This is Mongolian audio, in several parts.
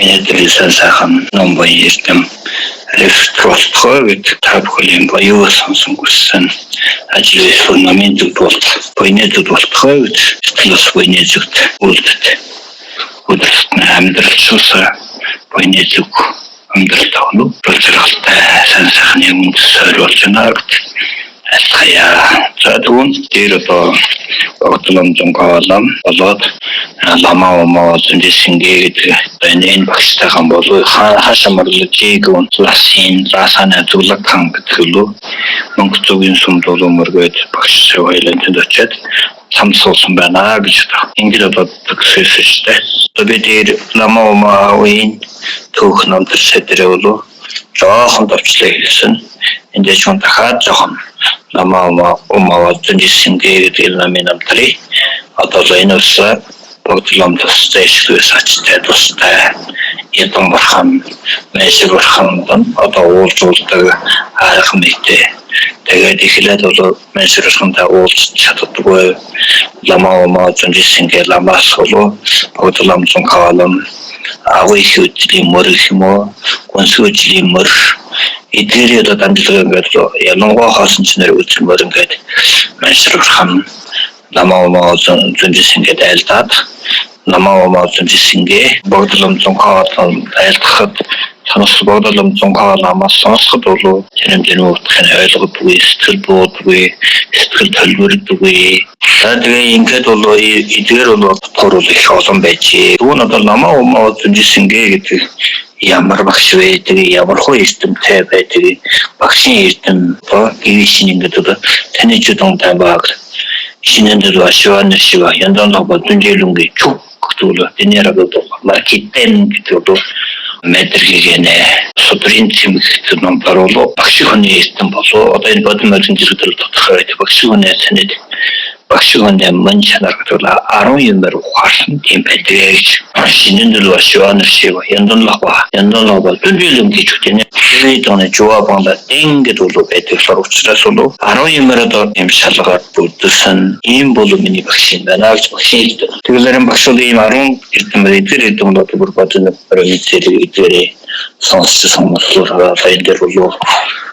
Энэ дээрээ сайхан ном буян эрдэм рефтер болтгой гэд та бүхэн буюу сонсон хүссэн ажил эсвэл номын зүг бол буйны зүг болтгой гэж сэтгэл бас буйны зүгт үлддэг. Өдөр тутмын амьдрал шуусаа буйны зүг амьдрал тавна бол жаргалтай сайн сайхны үндэс сойр болж байна гэд айлтгая. За тэгвэл дээр одоо Огтлом зунгаалам болоод ламаа умаа зүнжисэнгээ гэдэг энэ энэ багштайхан болов хаашаа морложиг ласын ласана зүлэгхан гэдэг лөө мөнгө зүгийн сүм дулуу мөргөөд багш хоёлын тэнд очиад самсуулсан байна гэж одоо ингэж одоо төгсөөсөн шүү дээ. Одоо би дээр ламаа умаа үеийн түүх ном төр сэдэрээ болов жоохон товчлоо хэлсэн. Энд ч дахиад жоохон ламаа умаа зүнжисэнгээ гэдэг намын намтрыг одоо л энэ ус богд лам тустай ишгүй сачтай тустай ядан бурхан мэшиг бурхан одоо уулзуулдаг арга мэт. Тэгээд эхлээд бол мэшиг бурхантай уулзч чаддаггүй ламаа умаа зүнжисэнгээ ламаас болов богд лам зунхаалам агуу их үжлийн мөр гэх юм уу гүнсгий үжлийн мөр эдгээрээ одоо дамжлага ингээд ялангуяа хоосон ч нэр үзмөр ингээд маншир бурхан намаа умаа зүнжисэнгээ айлдаад намаа умаа зүнжисэнгээ богдлом зунхаалам айлдахад сонс богдлом зунхааламаас сонсоход болов тэр тэр утгыг ойлгодгүй, сэтгэл буудгүй, сэтгэл төлбөрдөггүй. За тэгээ ингээд бол эдгээр бол утгаар бол их олон байжээ. Түүн одоо намаа умаа зүнжисэнгээ гэдэг ямар багш вэ? Тэгээ ямар хуу эрдэмтэй байдаг? Багшийн эрдэм одоо гівшин ингээд одоо таны чудон тайбаг шинэндэл ба шиван шива яндан ба дүнжээлүнгээ чүк гэдэг тэнээр одоо маркетинг гэдэг одоо мэдрэгэнэ судрын цэмэг гэдэг ном баруулуу багш хүний эрдэм болов одоо энэ бодон морин зэрэг тодорхой байдаг багш хүний санаад багш хүний мөн чанар гэдэг бол 10 юмар ухаарсан тийм байдаг гэж шинэндэл ба шиван шива яндан ба яндан ба дүнжээлүнгээ чүк тэнэ тэр дооны жуа бонда дэн гэдэг бол байдаг болохоор учраас бол 10 юмар одоо юм шалгаад бүрдсэн ийм бол миний багш юм байна гэж багш хэлдэг. Тэгэхээр багш бол ийм 10 эрдэм эдгээр эрдэм бол бүр бодон зэрэг эдгээрээ сонсч сонсголоор одоо энэ дээр бол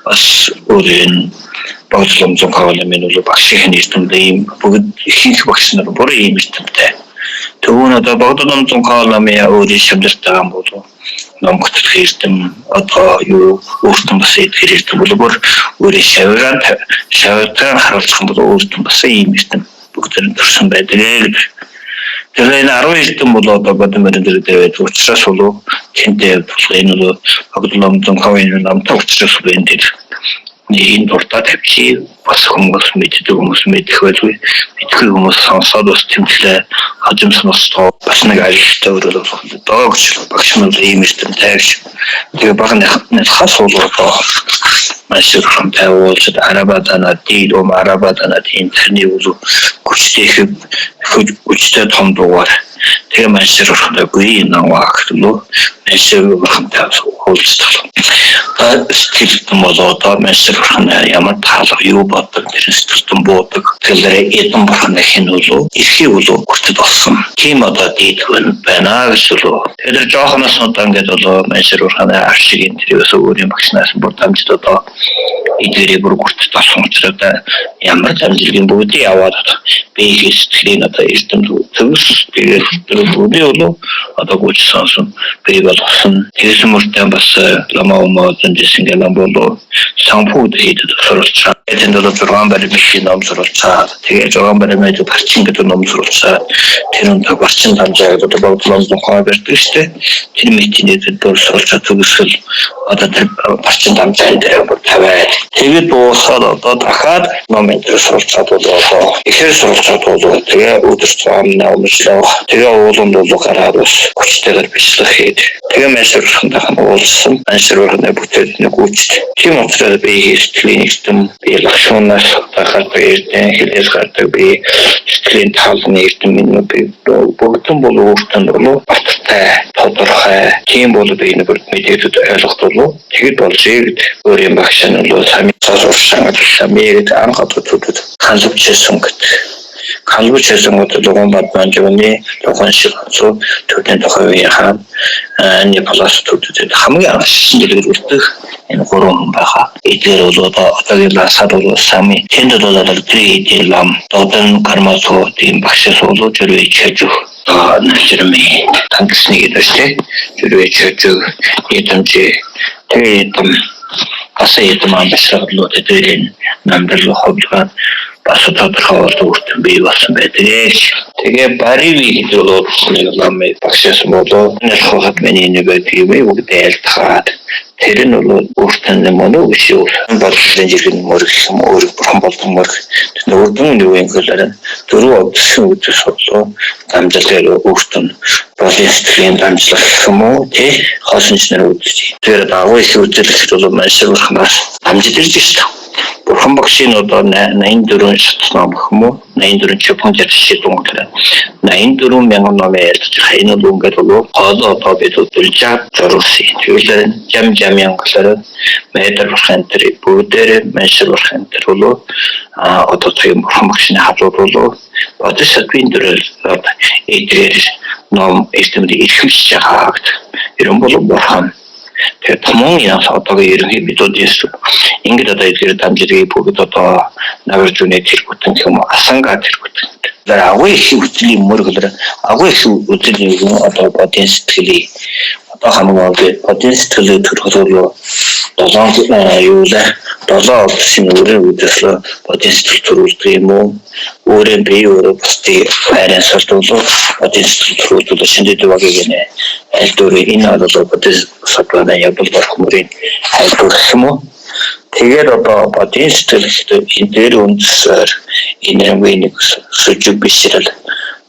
бас өөр энэ бодлом зунхаалын минь бол багшийн эрдэмтэй ийм бүгд ихэнх багш нар бүр ийм эрдэмтэй. Тэгвэл одоо богдолом зунхаалын өөрийн шамдартайгаа болов ном хөтлөх эрдэм одоо юу өөртөө бас эдгэр эрдэм бол бүр өөрийн шавьгаан шавьгаан харуулах юм бол өөртөө бас ийм эрдэм бүгд төрсөн байдаг гэж. Тэгэхээр энэ 10 эрдэм бол одоо бодон мөрөн дээр байдаг учраас бол тэнтэй явдаг энэ бол богдолом зунхаалын намтай учраас бол энэ дээр энэ дурдаа тавьчих бас хүмүүс мэддэг хүмүүс мэдэх байлгүй мэдхгүй хүмүүс сонсоод бас тэмцлээ хажим сонсдоо бас нэг ажилттай өрөөл болох доо гэж багш нар ийм эрдэмтэй гэж. Тэгээ баг хас бол одоо маш их хамтай уулзад арабадана дил ум арабадана тийм тэрний үл хүчтэй хүчтэй том дугаар тэгээ маш их хамтай гүй наваа гэхлөө маш их хамтай уулздаг. Сэтгэлдэн бол одоо маш их ямар таалга юу боддог тэр сэтгэлдэн буудаг. Тэгэхээр эдэн бурхны хэн болов эрхий болов хүртэл болсон. Тийм одоо дийдгэн байна гэж болов. Тэгэхээр жоохоноос одоо ингээд болов маш их бурхны аршиг энэ тэр ерөөсөө өөрийн багшнаас бүр дамжид одоо эдгээрээ бүр хүртэл болсон учраас одоо ямар дамжилгийн бүгдийг яваад би их сэтгэлийн одоо эрдэм төгс тэгээд тэр бүгдийг болов одоо гүйж сонсон би болгосон. Тэгсэн мөртөө бас ламаа умаа зэнжсэн гэнэ болов сампууд хийдэг суралцаа. Тэнд бол 6 баримтын ном суралцаа. Тэгээ 6 баримт барчин гэдэг ном суралцаа. Тэр өнтө барчин дамжаа гэдэг богдлон зунхаа барьдаг шүү дээ. Тэр мэтийн дээр суралцаа төгсгөл одоо тэр барчин дамжаа дээр бүр тавиад тэгээд дуусаад одоо дахиад ном энэ төр суралцаад бол одоо ихээр суралцаад бол тэгээ өдөр зам номчлоо. Тэгээ ууланд бол гараад бас хүчтэйгээр бичлэг хийд. Тэгээ маншир бурхандаа уулзсан. Маншир бурханы бүтээл нэг гүйцэд. Тийм учраас би сэтгэлийн эрдэм би лагшуунаас гардаг эрдэм хэлээс гардаг би сэтгэлийн талны эрдэм минь би бүгдэн бол өөртөө бол баттай тодорхой тийм бол би энэ бүр мэдээлэлд ойлгох болов тэгэд болжээ гэд өөрийн багш нь бол сами сурсан сами гэж анх одоо төдөд ханлавчсан гэдэг. Канлуу чэсэнгууд луган бадманжууны луган шиг онцоо төрлийн тухай үеийн Непалаас төрдөд хамгийн анхшин дэлгэр үлдэх энэ гурван хүн байгаа. Эдгээр бол одоо одоогийн Ласад бол Сами тэнд бол одоо тэр лам Додон Кармасо тийм багшаас болоо жирвэ чэжих нэлжирми тангисны гэдэг чинь жирвэ чэжих эдэмжи тэр эдэм бас эдэм амбасаглуу тэдний намдал ховлгаа бас тодорхой бол өөртөө бий болсон байдаг. Тэгээ Бариви гэдэг бол нэг ламын багшаас болоо нэлхоход миний нэг байдаг юм бүгд айлтгаад тэр нь бол өөртөө мөн үү биш үү бодлын жиргэн мөр гэх юм өөр бурхан болдон мөр тэр өрдөн нэг юм хэлээр дөрөв одсон үдээс болоо дамжлагаар өөртөө болын сэтгэлийн дамжлах гэх юм уу тий хоосон чнэр үзэж тэр дагуу их үзэл гэхэд бол маш их бурханаас дамжиж ирж шүү. Бурхан багшийн одоо 84 шат ном гэх юм уу 84 чөпөн жишээ дүнгээр 84 мянган номын ярьж байгаа. Энэ бол ингээд бол гол одоо бид өдөржаад зориулсан. Тэгвэл жам жам янгалаар метр бурхан тэр бүгдээр маншир бурхан тэр бол а одоо тийм бурхан багшийн хадлууд бол бодисатвын дөрөв эдгээр ном эрдэмтд эрхэмсэж байгаа гэдэг. Ерөн бол бурхан. Тэгээ томон янз одоогийн ерөнхий бидүүдийн ингээд одоо эдгээр дамжиргийг бүгд одоо Нагаржуны тэргүүтэн гэх юм уу Асанга тэргүүтэн. Тэр агуу их үтлийн мөргөлөр агуу их үтлийн юм одоо бодийн сэтгэлийг одоо хамгийн гол бодийн сэтгэлийг төрөхөөр долоон юу лээ долоон олдсон өөрийн үдээслөө бодийн сэтгэл төрүүлдэг юм уу өөрийн бие өөрөө бусдыг байран сордуулах бодийн сэтгэл төрүүлдэг шинжтэй багийг нэ аль дөрөв энэ бол бодийн садлаа явдал болох мөрийн айлдвар гэх юм уу. Тэгээд одоо бодийн сэтгэл энэ дээр үндэсээр энэ нэг сүжиг бишрэл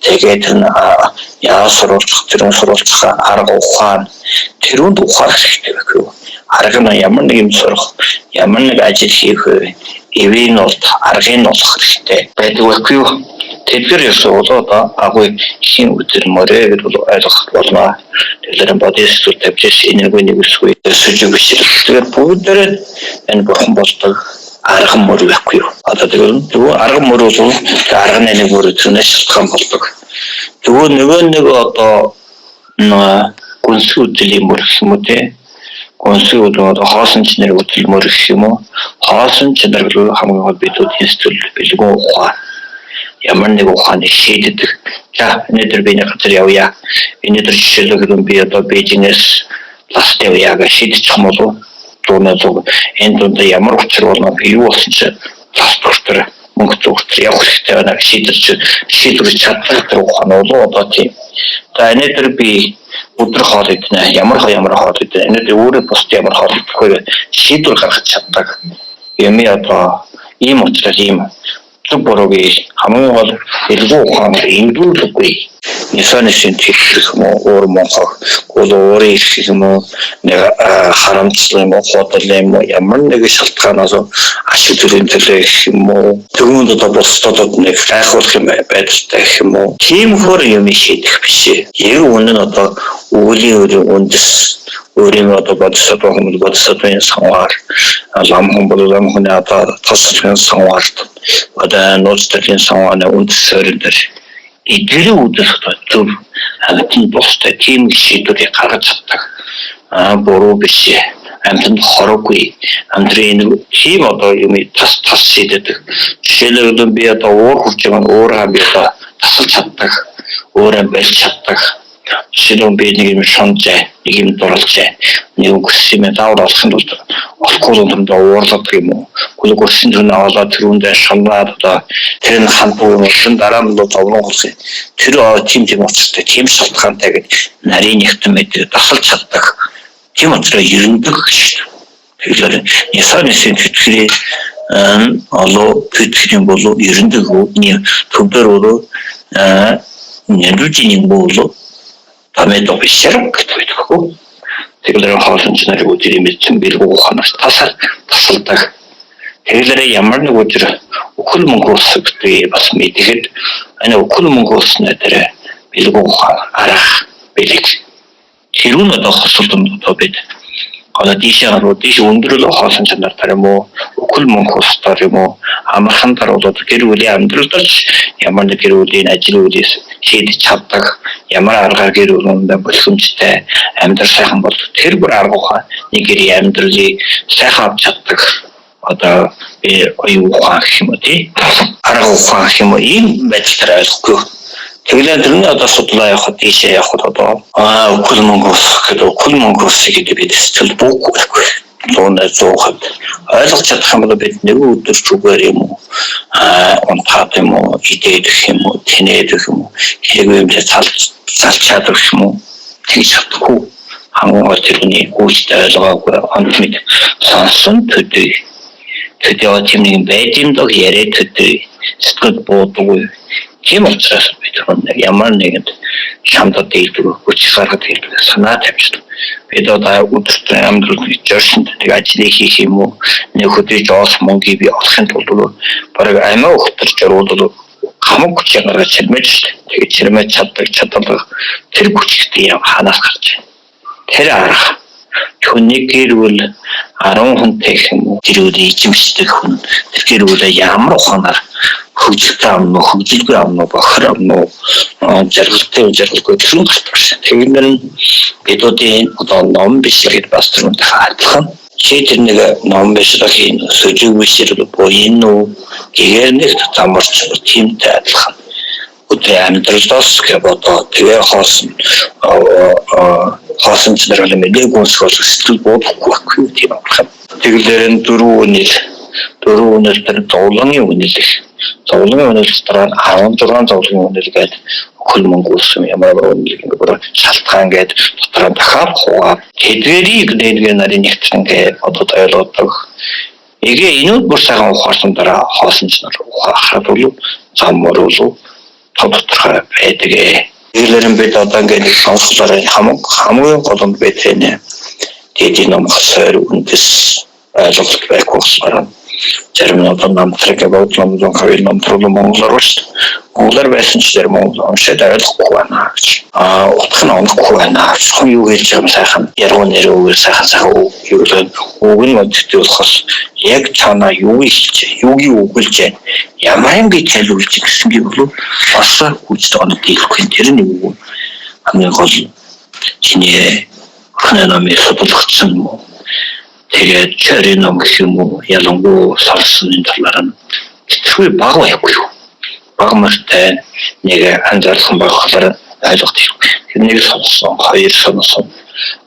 тэгээд тэр яа сурвалжих тэр сурвалжих арга ухаан тэрүүнд ухаарах хэрэгтэй байх юу. Арга нь ямар нэг юм сурах, ямар нэг ажил хийх вэ? Эвийн бол аргыг олох хэрэгтэй байдаг байх юу. Тэдгэр ёсоо бол одоо агуу хин үзэр мөрөө гэж бол ойлгох болно. Тэгэхээр бодийн сэтгэл тавьж энерги нэгсгүй сүжиг бишрэл. Тэгэхээр бүгдээрээ энэ бурхан болдог арга мөр байхгүй юу. Одоо тэгвэл нөгөө арга мөр бол арга нэг мөр тэрнээс шалтгаан болдог. Тэгвэл нөгөө нэг одоо гүнзгий үдлийн мөр гэх юм уу те. Гүнзгий үдэл одоо хоосон чанар үдэл мөр гэх юм уу. Хоосон чанар бол хамгийн гол бидүүдийн сэтгэл бэлгүүн ухаан. Ямар нэг ухааныг шийддэг. За өнөөдөр би нэг газар явъя. Өнөөдөр жишээлбэл би одоо Бээжингээс Ласт явъя гэж шийдчих юм болов зуунаа зүг энэ дунд ямар учир болно би юу болсон чи ласт хүртэр мөнгө зүгтэр явах хэрэгтэй байна гэж шийдэрч шийдвэр чаддаг тэр ухаан бол одоо тийм. За өнөөдөр би өдөр хоол идэнэ ямар ямар хоол идэнэ өнөөдөр өөрөө бусд ямар хоол идэх вэ шийдвэр гаргах чаддаг. Юм одоо ийм учраас ийм зүг бурууг хамгийн гол элгүү ухаанаар эндүүлэхгүй. Нисансын тэтгэх юм уу, уур монхог, гол уурын ирэх юм уу, нэг харамчлал юм уу, худал юм уу, ямар нэг шалтгаанаас ашиг төрлийн төлөө гэх юм уу, түрүүнд одоо бусдад нэг гайхуулах юм байдалтай гэх юм уу. Тийм хөр юм шийдэх биш. Яг үнэн нь одоо өвлийн өөрийн үндэс өөрийн одоо бодисод хүмүүс бодисодын санвар лам хүн бол лам хүний одоо тасалгын санварт одоо нууц төрлийн санварны үндэс суурин дээр эдгэрийн үдээс одоо зөв амьтанд бустай тийм шийдвэрийг гаргаж чаддаг. Аа буруу биш амьтанд хороогүй амьдрын нэг тийм одоо юм тас тас шийддэг. Жишээлбэл би одоо уур хурж байгаа уураа би одоо тасалж чаддаг, өөрөө барьж чаддаг. Жишээлбэл би нэг юм шунжээ, нэг юм дурлжээ, нэг юм гүссэн юм заавал олохын тулд олохгүй юмд уурлаад юм уу? Гүл гүссэн тэрнээ олоод тэрүүндээ шунаад одоо тэр нь хандгүй юм уу? Дараа нь зовлон голсон. Тэр тийм тийм учиртай, тийм шалтгаантай гэж нарийн нэгтэн мэдээ тасалж чаддаг. Тийм учраас ерөндөг гэж. Тэгэхээр Ясанысын тэтгэрээ олоо тэтгэрийн болов ерөндөг төвдөр болов нэрвжийн болов тамэдо бишэр гэдэг байдаг. Тэгэхээр хоолсон нарыг өдөр мэдсэн бэлгүү ухаанаас тасал тасалдаг. Тэгэхээр ямар нэг өдөр өхөл мөнгө ус гэдгийг бас мэдэхэд энэ өхөл мөнгө уснаа дээр бэлгүү ухаан арга бэлэг. Тэр нь одоо хосолдон одоо бид Одоо дийшээ гарууд дийш өндөрлөө хоосон чанар юм уу, үхэл мөнх устдаар юм уу, амархан даруулаад гэр бүлийн амьдралд ямар нэг гэр бүлийн ажил үйлээс шийдэж чаддаг, ямар аргаар гэр бүлэндээ бэлхэмжтэй амьдрал сайхан болдог. Тэр бүр арга ухаан нэг гэрийн амьдралыг сайхан авч чаддаг. Одоо би оюун ухаан гэх юм уу, тий? Арга ухаан гэх юм уу, ийм байдлаар ойлгохгүй. Тэгэлээ тэрний одоо судлаа явахад, дийшээ явахад одоо үхэл мөнгө ус гэдэг, үхэл мөнгө ус гэдэг бид сэтгэл буухгүй 100% ойлгож чадах юм бол бид нэг өдөр зүгээр юм уу, унтаад юм уу, идээд юм уу, тэнээд юм уу, хэрэг юм залж залчаад өгөх юм уу, тэгж чадахгүй. Хамгийн гол тэрний гүйцэд ойлгоогүй онт мэд сонсон төдий төдий тийм нэг байд юм дог яриа төдий сэтгэл буудаггүй. Тийм учраас бид нэг ямар нэгэнд шамдад дийлдэг, хүч гаргад дийлдэг санаа тавьчихдаг. Бид одоо өдөртөө амьдрал жорсонд нэг ажлыг хийх юм уу, нэг өдрийн жоос мөнгийг би олохын тулд бараг амиа өгтөр жорвол хамаг хүчээ гаргаж чирмэж шүү дээ. Тэгээд чирмэж чаддаг чадвар тэр хүч гэдэг юм ханаас гарч байна. Тэр арга түүний гэр бүл 10 хүнтэй гэх юм уу, гэр бүлийн эзэмшдэг хүн тэр гэр бүлээ ямар ухаанаар хөгжилтэй амна уу, хөгжилгүй амна уу, бохир амна уу, жаргалтай жаргалгүй тэр нь гарт байна. Тэгэхээр бидүүдийн одоо ном бичлэгэд бас тэр үнтэй адилхан. Чи тэр нэг ном бичлэгийн сөжиг бишрэл буян уу гэгээр нэг замарч тиймтэй адилхан. Өдрийн амьдралаас гэх одоо тэгээ хоосон хоосон ч нар нэг гүнсгий бол сэтгэл буудахгүй байхгүй тийм амархан. Тэгэлээр нь дөрөв үнэл, дөрөв үнэл тэр зовлонгийн үнэл их. Зовлонгийн үнэл дотор 16 зовлонгийн үнэл гэдэг хөл мөнгө үлсэн ямар үнэл ингээ бүр шалтгаан гэдэг дотор дахиад хуваа. Тэдгэрийг нэгдүгээр нарын нэгтгэн гэ одоо ойлгодог. Эгээ энүүд бүр сайхан ухаарсан дараа хоосон ч нар ухаахад бол зам мөрөөлөө тодорхой байдаг. Тэгэхээр бид одоо ингээд нэг сонсголоор хамгийн гол нь бид энэ тэдний ном сойр үндэс ойлголт байх болохоор зарим нь одоо намтраг бод ном зон хавь намтраг монголоор шүү дээ. Монголоор байсан ч зарим монгол уншаад ойлгохгүй байна гэж. Утга нь онохгүй байна. Хүн юу хэлж байгаа юм сайхан яруу нэр үгээр сайхан сайхан юу л үг нь боддтой болохоос яг цаанаа юу хэлж, юуг өгүүлж байна, ямар юм гэж чалуулж гэсэн гэвэл бас хүчтэй оног дийлэхгүй. Тэр нь юу хамгийн гол чиний охины номыг судлагдсан юм уу? Тэгээд чорин ном гэх юм уу, ялангуяа сонссон энэ талаар нь хэвгүй баг байхгүй юу? Баг мөртэй нэг анзаарсан болохоор ойлгох юм. Тэр нэг сонссон, хоёр сонссон.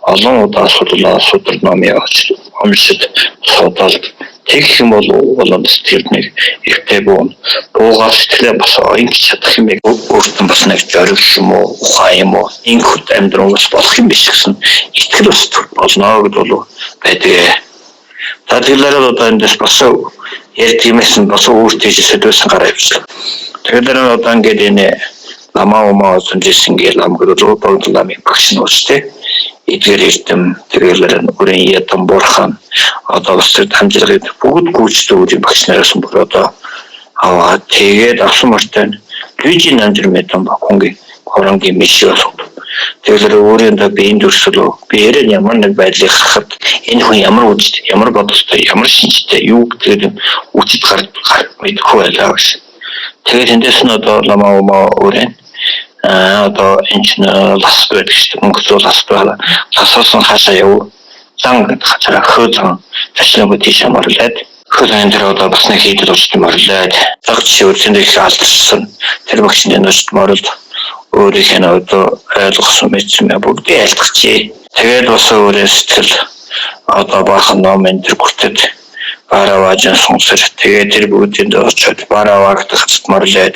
Олон удаа судлаа, судар ном яваач уншид судалд тэгэх юм бол болон тэр нэг ихтэй буун буугаад сэтгэлээ бас оёнч чадах юм яг өөртөө бас нэг зориг юм уу, ухаан юм уу, инхэд амьдрал бас болох юм биш гэсэн итгэл бас болно гэдээ бол байдаг. За тэгэхээр одоо эндээс бас ярьд юмсэн бас өөртөө сэдвсэн гараа явчихлаа. Тэгэхээр одоо ингээд энэ ламаа умаа үзэнжсэн гээ лам гэдэг бол ламын багш нь ууч тий. Эдгээр эрдэм тэгэлэр бүрэн ятан бурхан одоо бас тэр дамжлагыг бүгд гүйцэтгэх үеийн багш нараас бүр одоо аваад тэгээд авсан мөртэй лүйжин намжир мэдэн бакунги коронги миши болох. Тэгэхээр өөрөндөө биеийн дүрсэл би яриад ямар нэг байдлыг харахад энэ хүн ямар үжид, ямар бодолтой, ямар шинжтэй, юу гэдэг үчид гар мэдэхгүй байлаа гэсэн. Тэгээд эндээс нь одоо ламаа умаа өөрөө одоо энэ чинь лас байдаг шүү дээ. Мөнгө лас байна. Ласаас нь хаашаа яв? Зан гэдэг газараа хөө зан ташлаагүй тийш морлоод хөө зан дээр одоо бас нэг хийдэл уучт морлоод цаг жишээ үндсэндээ их алдарсан тэр багш нь нөшт морилд өөрийнх нь одоо ойлгосон мэдсэн юм бүгдийг айлтгачээ. Тэгээд бас өөрөө сэтгэл одоо баахан ном энэ төр гүртэд бараваажин сонсор тэгээд тэр бүгдийн очоод бараваа гэдэг газарт морлоод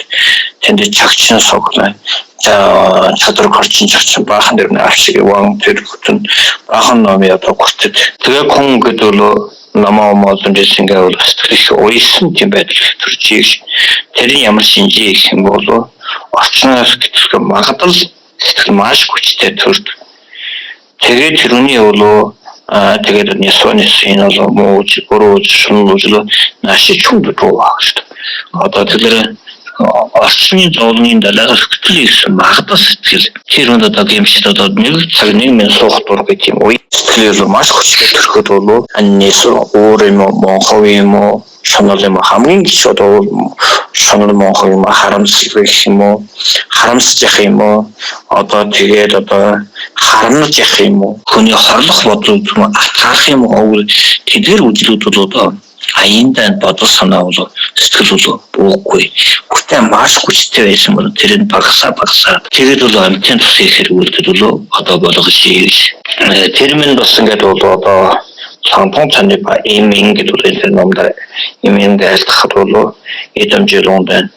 тэнд чагчин суглаа. За чадвар горчин чагчин баахан дэр нь авчиг ван тэр бүтэн баахан номын одоо гүртэд. Тэгээ кун гэдэг бол намаа молон жисэн гэвэл сэтгэл их уйсан тийм байдал төрж ийш. Тэрийн ямар шинжээ гэх юм бол орчноос гэтгэх магадлал сэтгэл маш хүчтэй төрдөг. Тэгээд тэрний бол тэгээд нисонис энэ бол мууж, бурууж, шунлууж наши чүнд дуу гэж. Одоо тэгэхээр Орчны зовлонгийн далайгаас хөтөл ирсэн магадгүй сэтгэл тэр хүнд одоо гэмшид одоо нэг цаг нэг минь суух дур гэх юм уу сэтгэл маш хүчтэй төрөхөд болов аннээс өөр юм уу монхов юм уу шонол юм хамгийн гिच одоо шонол монхов юм харамсал гэх юм уу харамсаж явах юм уу одоо тэгээд одоо харамнаж явах юм уу хүний хорлох бодлоо атгаарах юм уу тэдгээр үзлүүд бол одоо аяндаа бодол санаа бол сэтгэл бол буугүй. Хүртээ маш хүчтэй байсан бол тэр нь багасаа багасаа тэгээд бол амьтын тусыг хэрэгүүлдэг бол одоо болгож хийж тэр минь бас ингээд бол одоо цантон цаны ба им ингээд бол тэр номд им ингээд айлтгахад бол эдэмжлүүнд байна.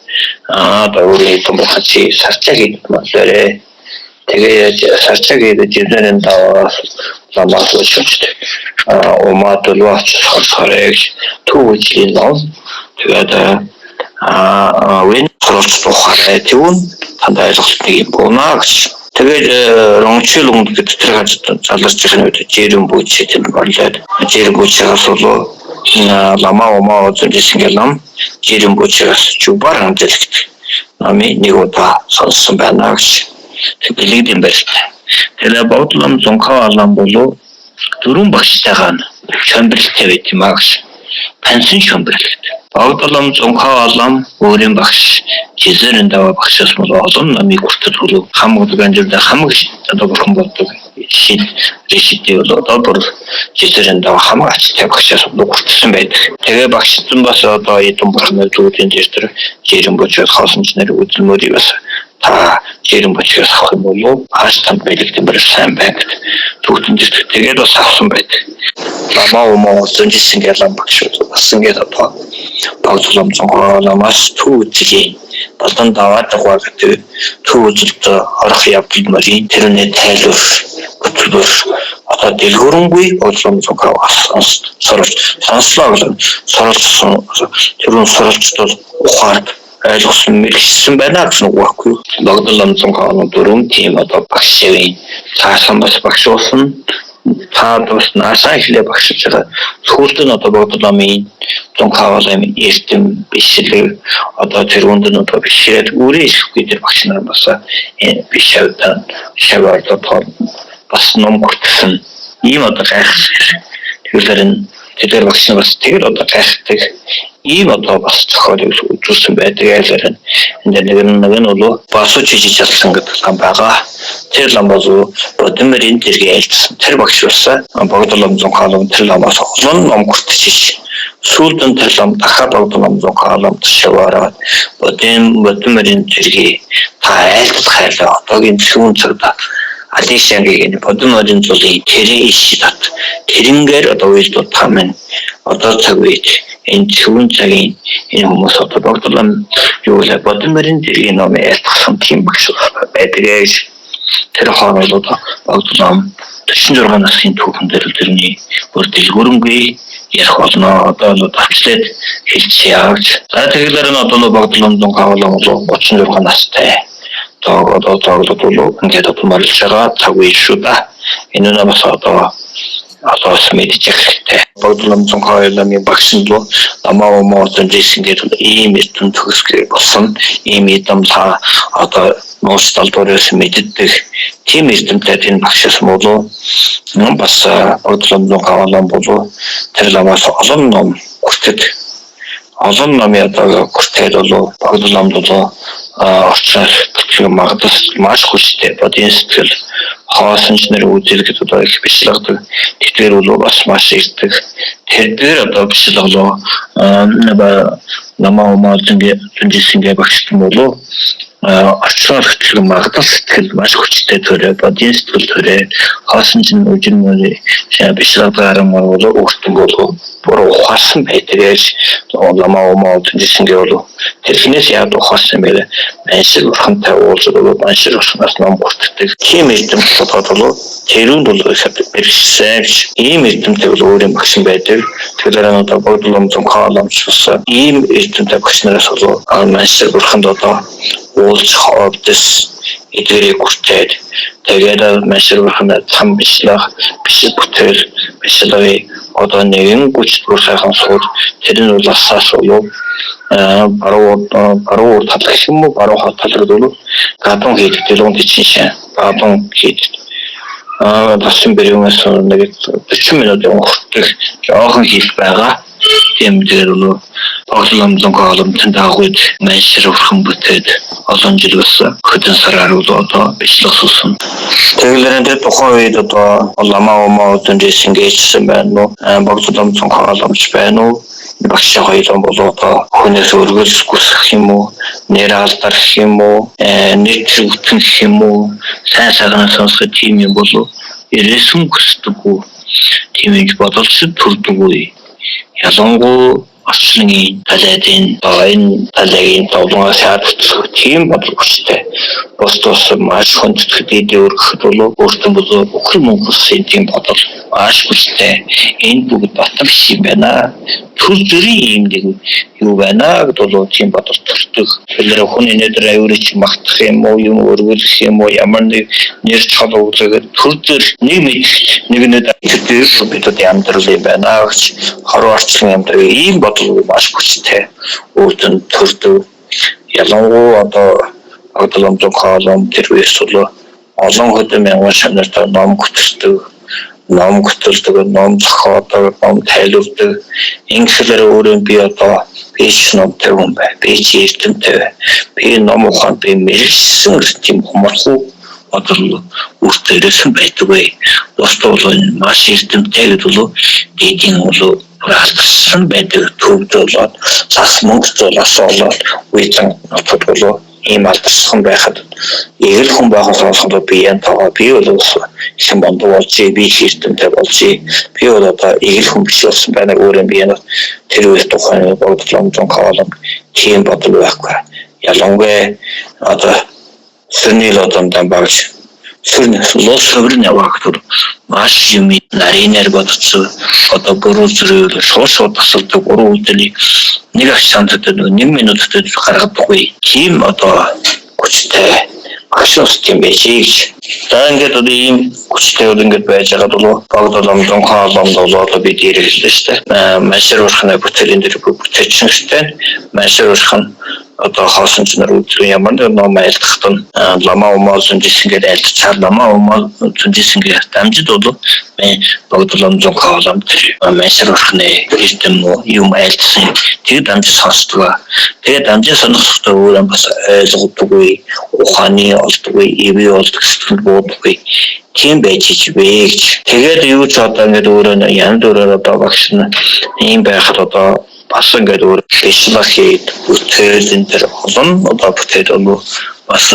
Аа өөрийн эдэм хачи сарчаа гэдэг малээрээ тэгээ сарчаа гэдэг жирнэрэн даваас ламаас өчөж умаа дөлваач сорсорыг түүжлийн ном тэгээд вэн суралц тухаарай түүн танд ойлголт нэг юм буунаа гэж. Тэгээд рончил гэдэг тэр газар заларч байгаа үед жирэн бүч тийм борлоод жирэн бүчээс бол ламаа умаа үзүүлсэн гэх лам жирэн бүчээс чубар хамжлэгт намын нэг удаа сонссон байна гэж. Тэг бэлэгдэн барьтай. Тэгээд бодлом зунхаа алан болов дөрвөн багштайгаа нь шомбралтай байт юм аа гэж. Пансын шомбралт. Богдлом зунхаа алан өөрийн багш Жизэрэн даваа багшаас бол олон номыг хүртэл болов хамаг ганжирда хамаг одоо бурхан болдог шид решидээ бол одоо бүр Жизэрэн даваа хамаг ачтай багшаас бол хүртсэн байдаг. Тэгээ багшсан бас одоо эдэн бурханы зүйлийн дээр жирэн бочоод хоосон ч нэр үзмөрийг бас та жирэн бочоос авах юм болов хааш танд бэлэгдэн бүр сайн байна гэд түүхтэн дэрдэг. Тэгээд бас авсан байдаг. Ламаа умаа зөнжсэн гэх лам багш бас ингээд одоо багцлам цонхоо ламаас түүжлийн болон даваад байгаа гэдэг түүжилд орох явдал мөрийн тэрний тайлбар хөтөлбөр одоо дэлгэрэнгүй бодлом цонхоо бас суралц сонслоо гэж суралцсан тэрүүн суралцд бол ухаард ойлгосон мэрэгсэн байна гэсэн үг байхгүй. Богдол цонхоо дөрвөн тийм одоо багшийн цаасан бас багш болсон та бас наасаа эхлээ багшилж байгаа. Сүүлд нь одоо Богдол ламын Зунхаа ламын эрдэм бишлэг одоо тэр хүнд нь одоо бишрээд үрээ ирэхгүй тэр багш нар бас биш авдан шаваар одоо бас ном хүртсэн ийм одоо гайхалтай. Тэгэхээр энэ тэдгээр багш нар бас тэр одоо гайхдаг ийм одоо бас зохиолыг үзүүлсэн байдаг айлаар энэ нэг нэг нь бол басууч хийж чадсан гэдэг лам байгаа. Тэр лам бол Бодмөрийн зэрэг айлтсан тэр багш болсон. Богдол зунхаалам тэр ламаас олон ном хүртэж сүүлд нь тэр лам дахиад Богдол зунхаалам тшаваараа Бодмөрийн зэрэг та айлтгах хайлаа одоогийн сүүн цагта Алишангийн Бодмөрийн зулын тэрийн иш тат тэрнгээр одоо уйлдуу та минь одоо цаг үед энэ цөөн цагийн энэ хүмүүс одоо Богдол юу лээ Бодмөрийн зэргийн ном айлтгасан тийм багш байдаг гэж тэр хооронд одоо Богдол 46 насны түүхэн дээр тэрний бүр дэлгэрэнгүй ярих болно. Одоо л давчлаад хэлчихье гэж. За тэгэлэр нь одоо Богдол зунхаалам бол 36 настай. Одоо тоглоод бол ингээд одоо морилж байгаа цаг үе шүү да. Энэ нь бас одоо бас мэдчих хэрэгтэй. Богдол зунхаа ламын багш нь бол намаа умаа зөнжсэн гэдэг ийм эрдэм төгсгөл болсон. Ийм эдэм та одоо нууц талбараас мэддэг тийм эрдэмтэй энэ багшаас болов бас Богдол зунхаа лам болов тэр ламаас олон ном хүртэд олон номын одоо хүртэл болов Богдол ламд болов орчноос хөтлөх магадлал маш хүчтэй. Бодийн сэтгэл хоосон ч нэр үзэл гэдэг одоо их бичлэгдэг. Тэдгээр бол бас маш ирдэг. Тэр дээр одоо бичлэг болоо намаа умаа зөнжисэнгээ багшсан болов орчноор хөтлөх магадлал сэтгэл маш хүчтэй төрөө бодийн сэтгэл төрөө хоосон чинь үжин мөрий бичлэг гарan бол өөртөө болов бүр ухаарсан байдаг гэж ламаа умаа зөнжисэнгээ болов тэрхнээс яад ухаарсан бэ? Маншир бурхантай уулздаг болов маншир бурханаас ном хүртдэг. Тийм эрдэм бодоод болов тэрүүнд бол бэрхшсэн гэж ийм эрдэмтэй бол өөрийн багш байдаг. Тэгэхээр одоо Богдол зунхаа ламч бас ийм эрдэмтэй багш нараас болов маншир бурханд одоо уулзах овдос эдгээрийг хүртээд тэгээд маш их цам бичлэг биш бүтээл бичлэгийг одоо нэгэн гүч бүр сайхан сууд тэр нь бол асаас уу баруун тал гэх юм уу баруун хот тал гэдэг бол гадуун хийдэг дэлгүүн чинь гадуун хийдэг тасан бэрүүнээс нэг 40 минут өнгөртөх жоохон хил байгаа. Тийм дээр бол богломлон коломтон дагууд маншир урхан бүтээд олон жил бас хөдөн сараар бол одоо бичлэг суусан. Тэгэхээр тэр тухайн үед одоо ламаа умаа дүнжсэн гээчсэн байна уу? Богломлон коломч байна уу? Багш хоёулаа бол одоо хүнээс өргөлс гүсэх юм уу? Нэр алдарх юм уу? Нэр бүтэн гэх юм уу? Сайн сайхан сонсох тийм юм болов ирээсэн хүсдэггүй. Тийм гэж бодолч төрдөггүй. Ялангуяа орчлонгийн талайдын энэ талайгийн зовлонгоос шаардлагатай тийм бодол хүчтэй. Бус тус маш хүндэтгэх дээд өргөхөд бол өөртөө бол бүхэн мөнгө улсын тийм бодол маш хүчтэй. Энэ бүгд батал биш юм байна. Төр төрийн ийм нэг юу байна гэдээ бол тийм бодол төрдөг. Тэгэхээр хүн энэ дээр аюулч магтах юм уу, юм өргөлөх юм уу, ямар нэг нэр чол өглөөгээд төр төр нэг мэдэх нэг нэг тэр бид одоо амьдрал юм байна гэж хорвоо орчлон амьдрал ийм бодол маш хүчтэй өөртөө төрдөг. Ялангуяа одоо Агдломдон хоолом тэр үеэс бол олон хөдөө мянган шамнарт ном хөтөлдөг, ном хөтөлдөг, ном зохиодог, ном тайлбардаг. Ингэхлээр өөрөө би одоо би ч номтой хүн бай, би ч эрдэмтэй, би ном ухаан, би мэрэгсэн тийм хумархуу бодол өөртөө ирсэн байдаг бай. Бусд бол маш эрдэмтэй гэдэг бол дээдийн бол алдарсан байдаг төвд болоод лас мөнгө зулаас болоод үеийн нутад болоо ийм алдарсан байхад эгэл хүн байхан сонсоход би ян тоогоо би бол их мондоо болж би их эрдэмтэй болж би бол одоо эгэл хүн биш болсон байна өөрөө би яна тэр үе тухайн бодлом зон хоолом тийм бодол байхгүй. Ялангуяа одоо сөрний лодомдан багш сөрн лос хөврөн явах маш юм нарийнаар бодцсон одоо буруу зүрх шууд шууд тасалдаг буруу үйлдэлийг нэг агшаанд нэг минутад гаргадаггүй тийм одоо хүчтэй багш ус тийм байж гэж. За ингээд одоо ийм хүчтэй бол ингээд байж байгаа бол богдолом хоолом бол одоо бид хэрэглээ шүү дээ. Машир урхны бүтээлийн дээр бүтээчин хэрэгтэй. Машир урхан одоо хоосон чанар үзүү ямар нэг ном айлтгах нь ламаа умаа зүнжсэн гээд айлтчаар ламаа умаа зүнжсэн гээд дамжид бол богдолом зун хоолом тэр машир урхны эрдэм юм айлтсан тэр дамжид сонсдог. Тэгээд дамжид сонсохдоо өөрөө бас ойлгодоггүй, ухааны олдоггүй, ивэ олдог сэтгэл буудаггүй тийм байж ич вэ гэж. Тэгээд юу ч одоо ингээд өөрөө янз бүрээр одоо багш нь ийм байхад одоо бас ингээд өөр бичлэг хийд бүтээл энэ төр олон одоо бүтээл бол бас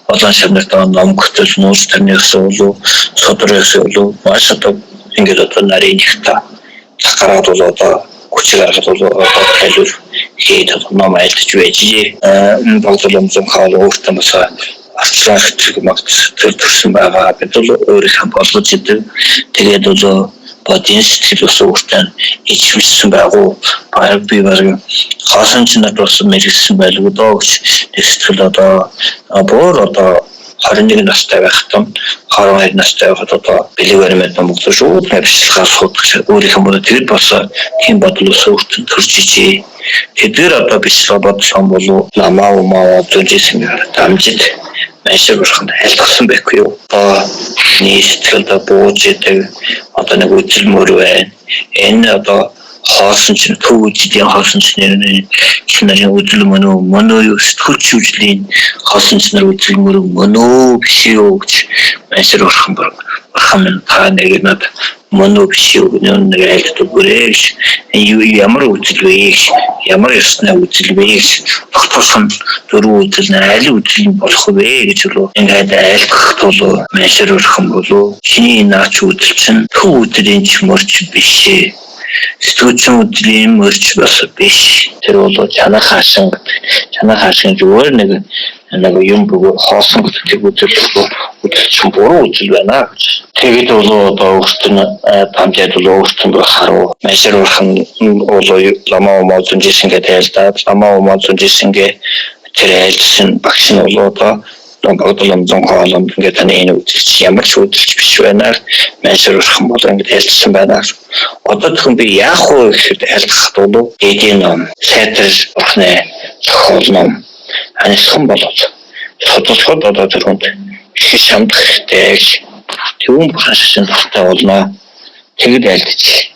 олон шавнарт ном хөтөл нууц тарнаас болов содроос болов маш одоо ингээд одоо нарийн ихта гараад бол одоо хүч гаргад бол одоо тайлбар хийд ном айлтж байж боглол зам хаал өөртөө бас орчлон хэтрэг магт төр төрсөн байгаа. Бид бол өөрийнхөө болгож идэг. Тэгээд бол бодийн сэтгэл бас өөртөө ичвэлсэн байгуу. Би баг хоосон ч надад бас мэрэгсэн байлгүй доо гэж нэг сэтгэл одоо бүр одоо 21 настай байхад 22 настай байхад одоо бэлэг баримт ном боглоо шууд авчлахаар суудаг өөрийнхөө бодол тэгэд бас тийм бодол бас өөртөө төрж ижээ. Тэдгээр одоо бичлэг бодлон болов намаа умаа зүнжсэн дамжид машир бурханд айлтгасан байхгүй юу. Одоо миний сэтгэлд бууж идэг одоо нэг үзэлмөр байна. Энэ одоо хоосон чинь төв үжлийн хоосон чинь чанарын үзэл мөн үү мөн үү сэтгүүлч үжлийн хоосон чанар үзэл мөр мөн үү биш үү гэж машир бурхан бурхан минь та нэг над мөн үү биш үү нэг айлтдаг бүрээ гэж ямар үзэл вэ гэж ямар ёсны үзэл вэ гэж тогтоосон дөрвөн үзэл нь аль үзэл нь болох вэ гэж бол ингээд айлтгах тул машир бурхан болов чиний наач үзэл чинь төв үзлийн ч мөрч биш ээ. Сэтгүүлчин үдлийн мөрч бас биш. Тэр бол чанар хаашин гэдэг. Чанар хаашин зүгээр нэг нэг юм бөгөө хоосон гэдэг үзэл үзэл чинь буруу үзэл байна гэж. Тэгээд бол одоо өөртөө нь дамжаад бол өөртөө харуу. Машир урхан бол ламаа умаа зүнжсэн гэдэг айлдаад ламаа умаа зүнжсэн гэ Тэр айлдсан багш нь бол одоо Богдолом зонхоолом ингээд таны энэ үзэлч ямар ч үзэлч биш байна. Маншир урхан бол ингээд айлдсан байна. Одоо тэгвэл би яах вэ гэхэд айлдахад бол дээдийн ном, сайтар бурхны зохиол ном анисхан болоод судалхад одоо тэр хүнд их шамдах хэрэгтэй гэж тэгүн бурхан шашин дуртай болно. Тэгэд айлдчих.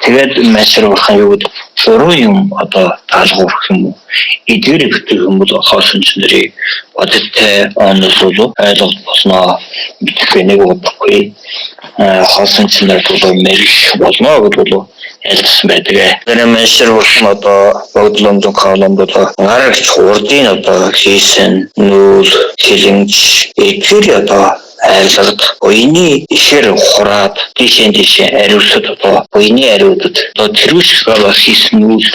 Тэгээд Маншир бурхан юу гэдэг буруу юм одоо даалгавар гэх юм уу? Эдгээр бүтэх юм бол хоосон чнэрийг бодиттой онол бол ойлголт болно. Мэдхгүй нэг удахгүй хоосон чнэр бол мэрэх болно гэдэг бол айлдсан байдаг. Тэр Маншир бурхан одоо богдлон зонхоолонд одоо гарагч урдын одоо хийсэн нүүл хилэнч эдгээр одоо айлгад буйны ихээр хураад тийшээ тийшээ ариусад одоо буйны ариудад одоо тэрүүш бас хийсэн нүүл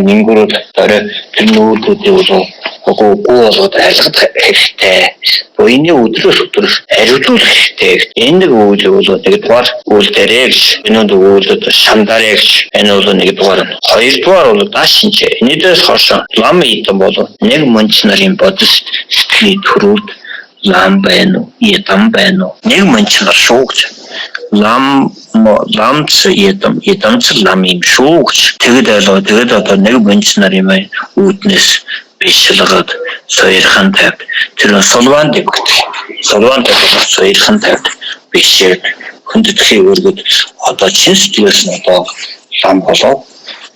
нэнгүүрүүд орой тэр нүүлүүдийг бол гүү болгоод айлгах хэрэгтэй. Буйны өдрөөс өдөр ариутуулах хэрэгтэй. Энэ нэг үйл бол нэгдүгээр үйл дээрээ гэж энэ үйл шамдаарэ гэж энэ бол нэгдүгээр нь. Хоёрдугаар бол даашинч. Энэдээс хойш лам идэн бол нэг мөнч нарын бодис сэтгэлийн төрүүд лам байна уу, ядам байна уу? Нэг мөнч нар шүү гэж. Лам ламц ядам, ядамц лам юм шүү гэж. Тэгэд ойлоо. Тэгэд одоо нэг мөнч нар юм үүднээс бишлэгад соёрхан тавьд. Тэр сулван гэдэг. Сулван тавьд соёрхан тавьд бишээд хүндэтхийн өргөд одоо чин сэтгэлээс нь одоо лам болов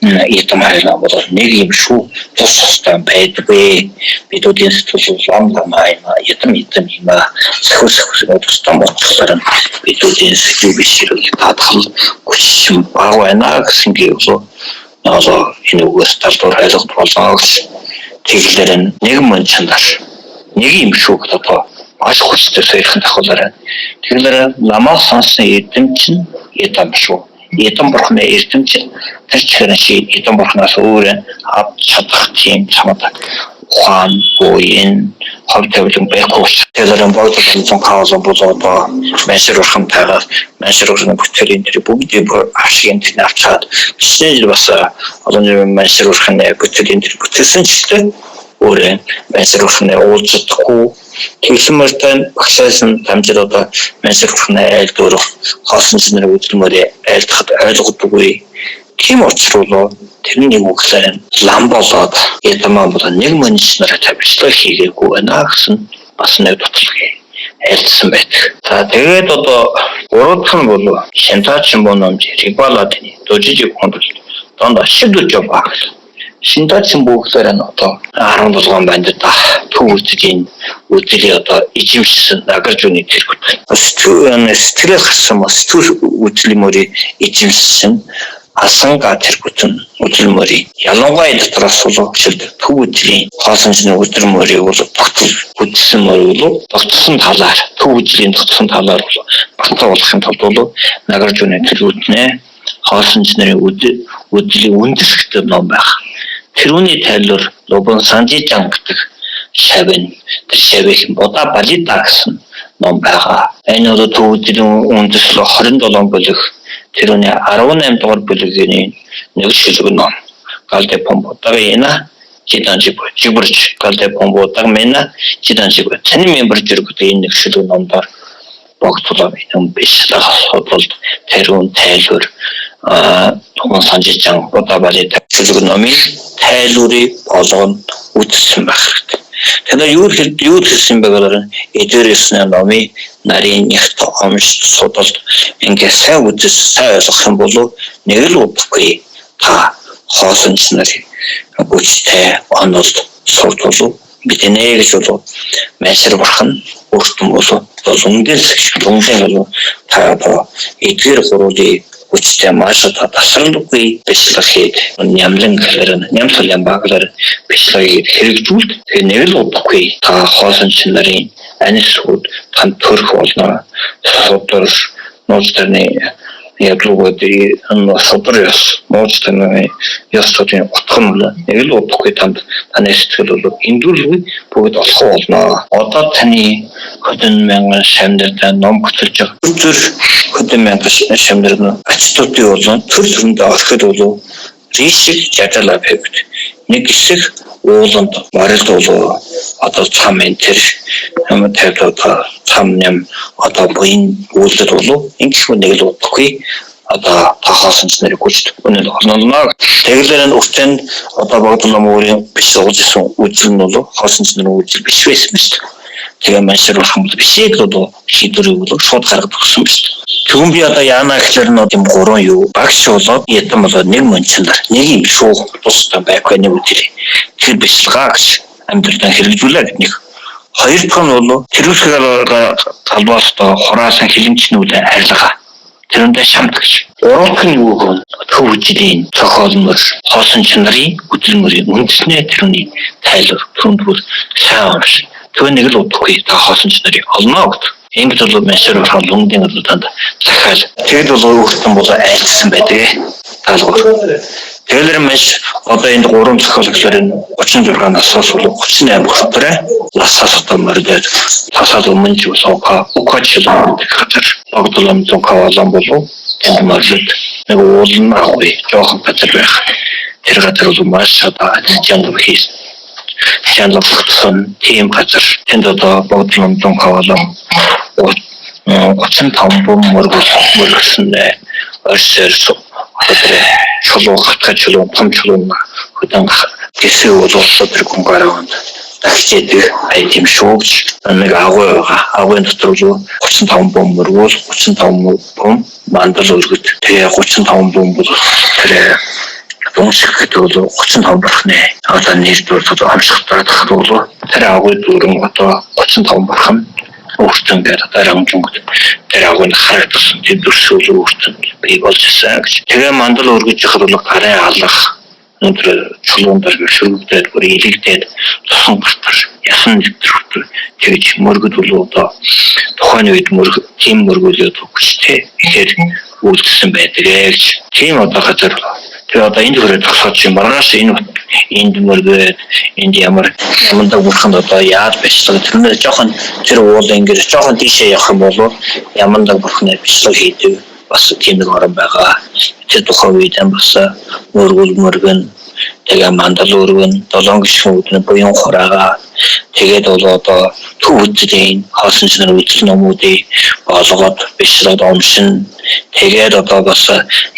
ядам хайлаа бол нэг юм шүү тус тустай байдгүй. Бидүүдийн сэтгэл лам ламаа юм ядам ядам юм а сөхөс сөхөс тустай болчихлоор бидүүдийн сэтгэл биш хэрэг таадхал хүч баг байна гэсэн гэвэл одоо энэ үгээс талдуур ойлгох болоо гэж тэглэр нэг мөн чанар нэг юм шүү гэдэг одоо маш хүчтэй сойрхон давхуулаар байна. Тэглэр ламаа сонсон эдэм чинь ядам шүү. Эдэн бурхны эрдэм чинь тэр чихэр чи эдэн бурхнаас өөр авч чадах тийм чамд ухаан буян хов тавилан байхгүй учраас тэгэхээр богдол зонхоолон бол одоо Маншир бурхантайгаа Маншир бурхны бүтээлийн тэр бүгдийг авшиг тэр авчаад бичнээр бас олон нийтийн Маншир бурхны бүтээлийн тэр бүтээсэн ч гэсэн өөрөө Маншир бурхны уулз чадахгүй тэгсэн мөртөө багшаас нь дамжид одоо Маншир бурхны айлдуурах хоосон чанар үзэлмөрөө айлдахад ойлгодоггүй. Тийм учраас тэр нэг үгээр лам болоод ядамаа болоод нэг мөнч нараа тавьчлаа хийгээгүй байна гэсэн бас нэг дутлагыг айлдсан байдаг. За тэгээд одоо гурав дахь нь бол Шинтачин бономж Рибалад дожиж хондол донд шид жобаа гэсэн. Шинтачин бүгдээр нь одоо 17 бандад төв үзлийн үзлийн одоо эзэмшсэн Нагаржуны тэргүүт. Сэтгэлээс гарсан сэтгэл үзлийн мөрийг эзэмшсэн Асанга тэргүүтэн үзэл мөрийг ялангуяа дотроос бол төв үзлийн хоосончны өдөр мөрийг бол тогтол үзсэн мөр бол тогтсон талаар төв үзлийн тогтсон талаар бол батлаа болохын тулд бол Нагаржуны тэргүүтнээ хоосонч нарын үзлийн үндэсгтэй ном байх. Тэрүүний тайлбар Лобон Санжижан гэдэг шавь тэр шавийн Будаа Балида гэсэн ном байгаа. Энэ бол төв үзлийн үндэслэл 27 бүлэг тэрүүний 18 дугаар бүлгийн нэг шилэг ном. Галдэ помбодаг ина чиданжиг жибэрч галдэ помбодаг мена чиданжиг таны мембер жиргдэг энэ нэг шилэг номдоор богцлоо юм биш судалд тэрүүн тайлбар тухайн санжижан Будаа Балида шилэг номын тайлбарыг болгоно үзсэн байх хэрэгтэй. Тэгэхээр юу хэлсэн бэ гэхээр эдгээрээс номын нарийн нягт омж судалд ингээ сайн үзэж сайн ойлгох юм бол нэг л удахгүй та хоосон чанар хүчтэй онолд суртал мэднэ гэж бол Маншир бурхан өөртөө бол үндээс лүнгийн бол та одоо эдгээр гурвын хүчтэй маш одоо тасралгүй бичлэг хийд нямлан гэхээр нямсал ямбаглаар бичлэгийг хэрэгжүүлд тэгээ нэг л удахгүй та хоосон чанарын анис сүд танд төрөх болно. Судар нууц тарны ядлуугад энэ судар ёс нууц тарны ёсуудын утга нь нэг л удахгүй танд таны сэтгэл бол эндүүлгүй бүгд олох болно. Одоо таны хөдөн мянган шамнартай ном хөтөлж байгаа. Төр хөдөн мянган шамнар нь ач тутын болон төр төрөндөө орхид болов Ришиг жажала пэвд нэг хэсэг ууланд морилд болов одоо цам энэ тэр юм тавьд одоо цам нэм одоо буян үйлдэл болов ингэх нэг л удахгүй одоо тохоосон ч нэрийг гүжт үнэн олноо. Тэгэлэр нь үртэн одоо богдол өөрийн биш суулж исэн үзэл нь бол хоосон ч нэр үзэл биш байсан биз. Тэгээ маншир болох юм бол бишээ л бол шийдвэрийг бол шууд гаргадаг гэсэн биз. Тэгвэл би одоо яана гэхлээр нь юм гурван юу багш болоод ятан болоод нэг мончнаар нэг юм шуух тустай байхгүй нэг үтэр. Тэр бичлэгээ гэж амьдралаа хэрэгжүүлээ гэдэг нэг. Хоёр дахь нь бол тэрүүсгээр галбаас одоо хураасан хилэмчнүүд арилга. Тэрэндээ шамд гэж. Гурав дахь нь юу гэвэл төв үжлийн цохиолмор хоосон чанарын үзэл мөрийн үндэснээ тэрний тайлбар түнд бүр сайн унш. Төө нэг л удахгүй та хоосон чанарыг олно гэдэг. Ингэж бол машир болохоор лүндийн бол танд захиал. Тэгэд бол өөртөө бол айлтсан байдаг. Таалгаар. Тэгэхээр маш одоо энд гурван зохиол гэхээр энэ 36 насаас бол 38 хүртэл насаас одоо мордод тасаад өмнө ч суука укач гэдэг газар богдолом зунхавалан болов тэнд мордод нэг уулын агуй жоохон газар байх. Тэр газар бол маш одоо чанар хийсэн. Чанар тогтсон тийм газар. Тэнд одоо богдолом зунхавалан 35 бом мөргөл мөргсөн орсоор одоо чулуу гатга чулуу том чулуу хөдөн гэсээ бол одоо тэр гунгараа тагчээд ай тийм шуугч нэг агуй байгаа. Агуйн дотор бол 35 бом мөргөл 35 бом мандал өргөд. Тэгээ 35 бом бол тэр дуншиг гэдэг бол 35 бурхны одоо нэр дурдад амшигтаад бол тэр агуй дүүрэн одоо 35 бурхан өөртөө ингээд одоо рамжингууд тэр агуйн харагдсан тэр дүрсүүл өөртөө бий болж ирсэн гэж. Тэгээ мандал өргөж яхад бол гарын алах өндөр чулуун дээр шүргдээд бүр илэгдээд тусан гартар ясан нэвтрүүлт тэгж мөргөд бол одоо тухайн үед мөрг тийм мөргөлөд хүчтэй ихээр үйлдэлсэн байдаг гэж. Тийм одоо газар. Тэгээ одоо энд хүрээ зогсоод чи маргааш энэ энд мөргөөд энд ямар ямандаг бурханд одоо яаж бичлэг тэрнээ жоохон тэр уул ингээд жоохон тийшээ явах юм бол ямандаг бурхны бичлэг хийдэг бас тийм нэг орон байгаа. Тэр тухайн үед бас мөргөл мөргөн тэгээ мандал өргөн долоон гишүүнүүд нь буян хураага тэгээд бол одоо төв үзлийн хоосон чанар үзэл номуудыг болгоод бичлээд уншин тэгээд одоо бас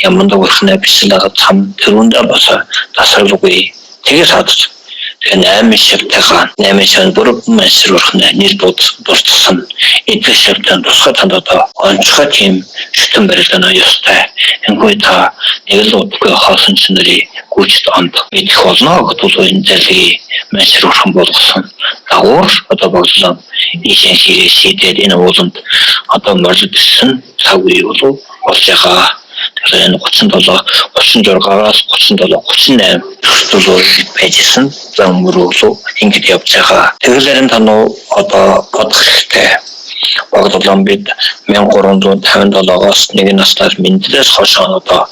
ямандаг бурхны бичлэг цам тэрүүндээ бас тасралгүй тэгээ садж тэгээ 8 шавтайгаа 8 шав бүр мансар бурхны нэр дурдсан эдгээр шавтан тусгай танд одоо онцгой тийм шүтэн барилдана ёстой. Энэгүй та нэг л удахгүй хоосон чанарыг гүйцэд онд мэдэх болно гэдээ бол энэ залгийг мансар бурхан болгосон дагуур одоо боглоо ийшээ хийгээ шийдээд энэ ууланд одоо морилд ирсэн цаг үе болов болж байгаа. Тэгэхээр энэ 37 36-аас 37 38 хүртэл байж исэн зам мөрөглөө ингэж явж байгаа. Тэгэхээр та нуу одоо бодох хэрэгтэй. Богдолон бид 1357-оос нэг наснаас мэдлээс хойш одоо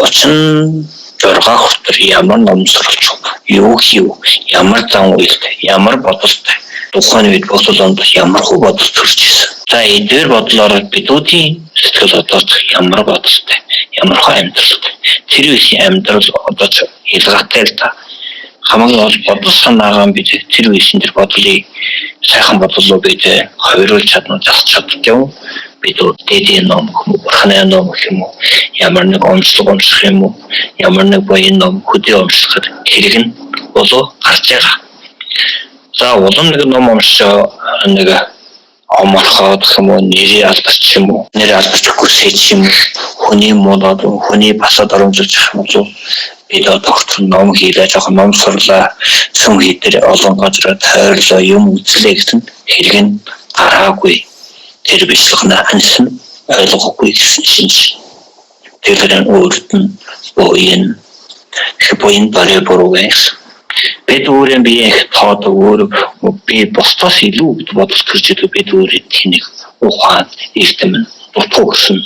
36 хүртэл ямар ном суралц юу хийв, ямар зам үйлт, ямар бодолтой тухайн үед богдолонд ямар хүү бодол төрж исэн. За эдгээр бодлоор бидүүдийн сэтгэл одоо ямар бодолтой, ямар хөө амьдралтай. Тэр үеийн амьдрал одоо ч ялгаатай л та. Хамгийн гол бодол санаагаа бид тэр үеийн тэр бодлыг сайхан бодлоо бид ховруулж чадна, засч чаддаг юм. Бид дээдийн ном гэх юм уу, бурхны ном гэх юм уу, ямар нэг онцлог унших юм уу, ямар нэг буян ном хөдөө уншихад хэрэг нь болоо гарч байгаа. За улам нэг ном уншиж нэг оморхоод гэх юм уу, нэрээ алдарч юм уу, нэрээ алдарч хүсэж юм уу, хүний муулаад хүний басаад оромжуулж юм уу, бид одоо ном хийлээ, жоохон ном сурлаа, сүм хийдэр олон газар тойрлоо, юм үзлээ гэсэн хэрэг нь гараагүй. Тэр бичлэг нь ансан ойлгохгүй гэсэн шинж. Тэгэхээр өөрт нь буян буян барай буруу гэсэн. Бид өөрөө бие их тоодог өөр би бусдаас илүү бодол төрж идэг бид өөрөө тэнийг ухаан эрдэм дутуу гэсэн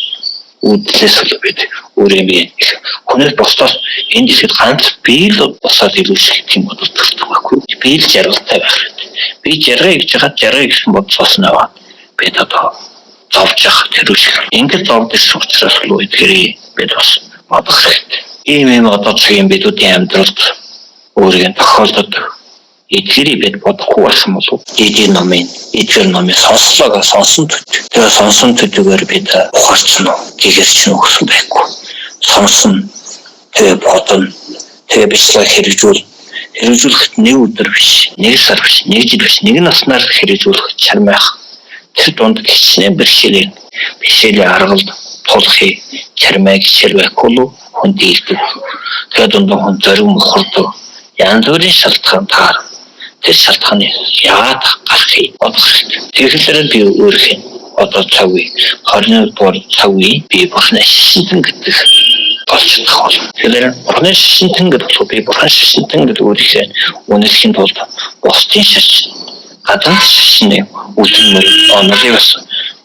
үүдэлээс бол бид өөрөө бие их хүнээс бусдаас энэ дэлхийд ганц би л бусаад илүү шиг тийм бодол төрдөг байхгүй. Би л жаргалтай байх хэрэгтэй. Би жаргая гэж хаад жаргая гэсэн бодлоос наваа бид одоо зовж явах тэр шиг. Ингээд зовд ирсэн учраас л эдгээрээ бид бас бодох хэрэгтэй. Ийм одоо цагийн бидүүдийн амьдралд өөрийг нь тохиолдод эдгэрийг бид бодохгүй байсан болов. Эдгээр номын эдгээр номын сонслоо сонсон төд. Тэгээ сонсон төдийгээр бид ухаарч нь гэгэрч нь өгсөн байхгүй. Сонсон, тэгээ бодно, тэгээ бяцлаа хэрэгжүүл. Хэрэгжүүлэхэд нэг өдөр биш, нэг сар биш, нэг жил биш, нэг наснаар хэрэгжүүлэх чармайх. Тэр дунд хичнээн бэрхшээлийн бэрхшээлийн аргалд тулахыг чармайг хичээл байхгүй л хүн дийлдэг. Тэгээ дунд хүн зориг мухардаг. Янз бүрийн шалтгаан таар тэр шалтгааны яагаад гарахыг бодох хэрэгтэй. Тэгэхээр би өөрөх нь одоо цаг үе 20 дугаар цаг үе би бурхны шашинтан гэдэг болж чадах бол. Тэгэхээр бурхны шашинтан гэдэг болохоор би бурхан шашинтан гэдэг өөрийнхөө үнэлэхийн тулд бусдын шашин гадна шашны үзэн мөр онолыг бас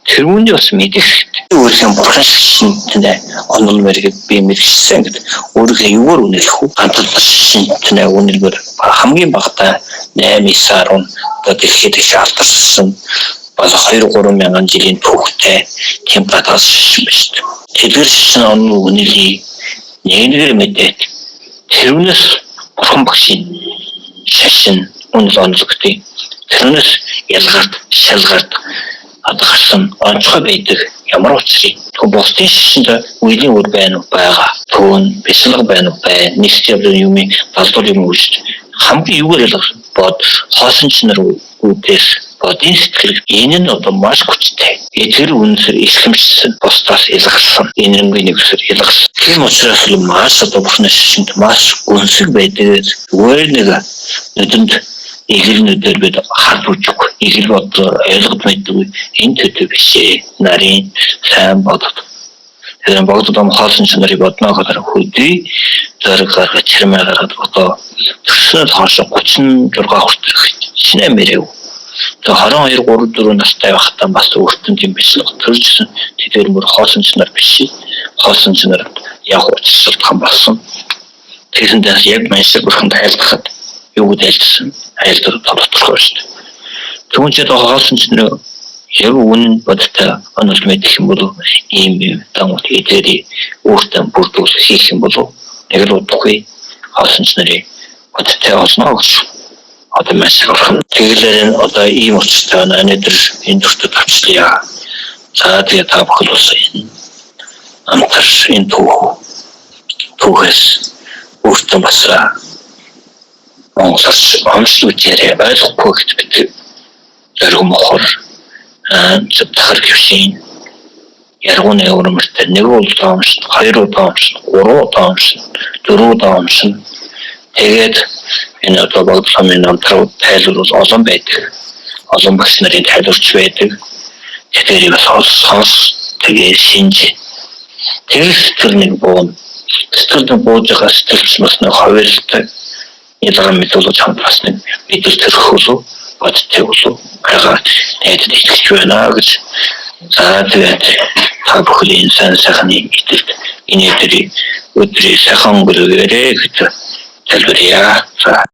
тэр үүний бас мэдэх хэрэгтэй. Өөрийнхөө бурхан шашинтнээ онол мэргэд би мэргэжсэн гэдэг өөрийнхөө юугаар үнэлэх вэ? Ганцхан шашинтнээ үнэлбэр хамгийн багадаа 8 9 10 одоо дэлхийд их алдаршсан бол 2 3 мянган жилийн түүхтэй тийм гадаад шашин биш. Тэдгэр шашин онол үнэлье нэг нэгээр мэдээд тэрүүнээс бурхан багшийн шашин үнэл онол гэдэг. Тэрнээс ялгарт шалгарт одоо гарсан онцгой байдаг ямар учрыг. Тэгвэл бусдын шашинд үеийн үр байна уу байгаа. Түүн бяцлага байна уу бай. Нийт юм далдуур юм үүсч хамгийн юугаар ялгарсан бод хоосон чанар үүдээс бодын сэтгэл энэ нь одоо маш хүчтэй. Тэр үнсэр эрхэмжсэн бусдаас ялгарсан. Энэ нэгсэр ялгарсан. Тийм учраас л маш одоо бурхны шашинд маш гүнсэг байдаг. Зүгээр нэг нүдэнд эгэл нүдээр бид харж үзэх, эгэл бодлоор ойлгож мэддэг энэ төдий биш ээ. Нарын сайн бодод. Тэгэхээр богдод ом хоосон чанарыг бодно гэхээр хөдий зориг гаргаж чирмээ гаргаад одоо төрснөөс хойш 36 хүртэл хичнээн мэрэв. Тэгээ 22 3 4 настай байхдаа бас өөртөө тийм бичлэг төржсэн. Тэдгээр мөр хоосон чанар биш. Хоосон чанар яг учир шалтгаан болсон. Тэгсэн дээр яг маншиг бурханд айлдахад юу гэд айлдсан? Айлдвар тодорхой шүү дээ. Түүн ч одоо хоосон чанар яг үнэн бодтой онол мэдэх юм бол ийм юм дангууд эдгээрийг өөртөө бүрдүүлэх хийх юм бол нэг л удахгүй хоосон чанарыг бодтой олно гэж одоо маш их орхон. Тэгэлэр одоо ийм учиртай байна. Өнөөдөр энэ дүртэд авчлаа. За тэгээ та бүхэн бас энэ амтар энэ түүхээс өөртөө бас монголоор онцлог яриа ойлгохгүй гэж бид зориг мохор захар гівшин яргууны өрмөртэй нэг удаа уншина, хоёр удаа уншина, гурван удаа уншина, дөрөв удаа уншина. Тэгээд энэ одоо Богдламын намтруу тайлбар бол олон байдаг. Олон багш нарын тайлбарч байдаг. Тэдгээрийг бас сонс тэгээ шинж. Тэр сэтгэл нэг буун. Сэтгэл нэг бууж байгаа сэтгэлч бас нэг ховерлтой. Ялгаа мэдүүлж хамт бас нэг мэдэл төрөх болов бодтой болов байгаа найдад итгэж байна гэж. За тэгээд та бүхэн энэ сайн сайхны итгэлд энэ өдрийг сайхан өнгөрөөгээрэй гэж залбирая. За.